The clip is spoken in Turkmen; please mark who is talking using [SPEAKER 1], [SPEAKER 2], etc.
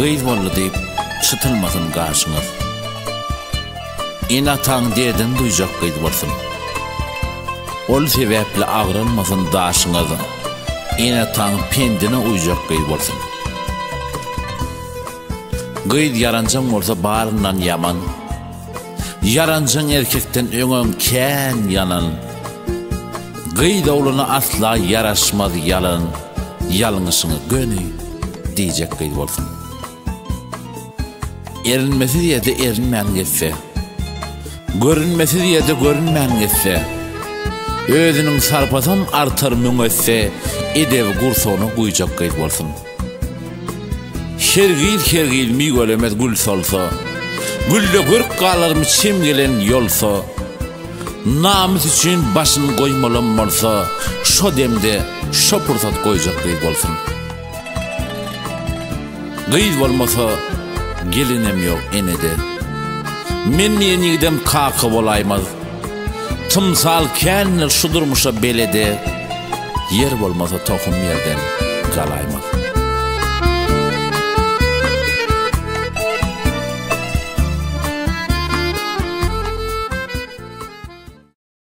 [SPEAKER 1] Gyz boldy diýip, çytylmasyn gaşyňyz. Ene-ataň derdini duýjak gyz bolsun. Ol sebäpli agralmasyn daşyňyz. Ene-ataň pendine uýjak gyz bolsun. Gyz ýaranjaň bolsa baryndan ýaman. Ýaranjaň erkekden öňem kän ýanan. Gyz oglana asla ýaraşmaz ýalan, Ýalňyşyňy göni diýjek gyz bolsun. Erinmesiz ýerde erinmän gezse, Görünmesiz ýerde görünmän gezse, Özüniň sarpasam artar müňesse, Edebi gursagyna guýjak gyz bolsun. Hergiz-hergiz miwelemez gül solsa, Gülde görk galarmy çem gelen ýolsa, Namys üçin başyn goýmalam bolsa, Şo demde, şo pursat goýjak gyz bolsun. Gyz bolmasa, gelinem ýok enede. Men diýen ýigidem kaka bolaýmaz. Tymsal kändir şu durmuşa belede, Ýer bolmasa tohum ýerden galaýmaz.